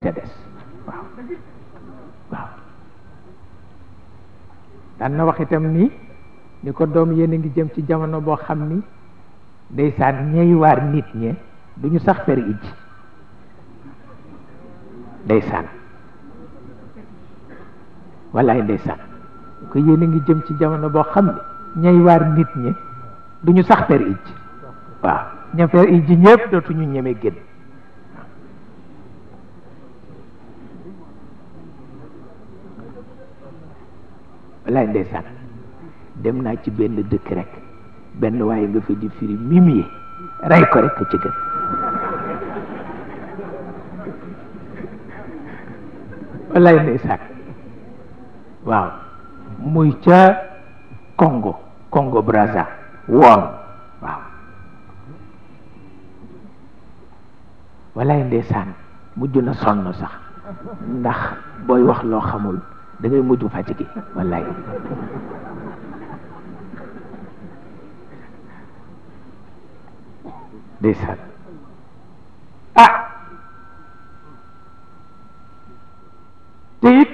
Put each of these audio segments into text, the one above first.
te des waaw waaw daan na wax itam ni ko doom yéen a ngi jëm ci jamono boo xam ni ndeysaan ñey waar nit ñe duñu sax fer ij ndeysaan wallaay ndeysaan ko yéen a ngi jëm ci jamono boo xam ni ñey waar nit ñe duñu sax fer ij waaw ña fer ij ñëpp dootuñu ñeme génn wallaay ndeysaan dem naa ci benn dëkk rek benn waaye nga fa di firi mimier rey ko rek ci gën wallaay ndeysaan waaw muy ca Congo Brazza woon waaw wallaay ndeysaan mujj na sonn sax ndax booy wax loo xamul da ngay mujj fatigué wallaay ndeysaan te it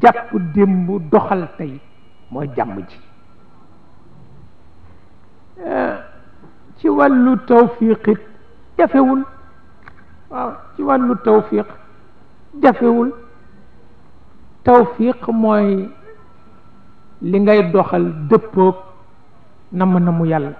jàpp démb doxal tey mooy jàmm ji ci wàllu tawfiq it jafewul waaw ci wàllu tawfiq jafewul tawfiq mooy li ngay doxal dëppoog namm yàlla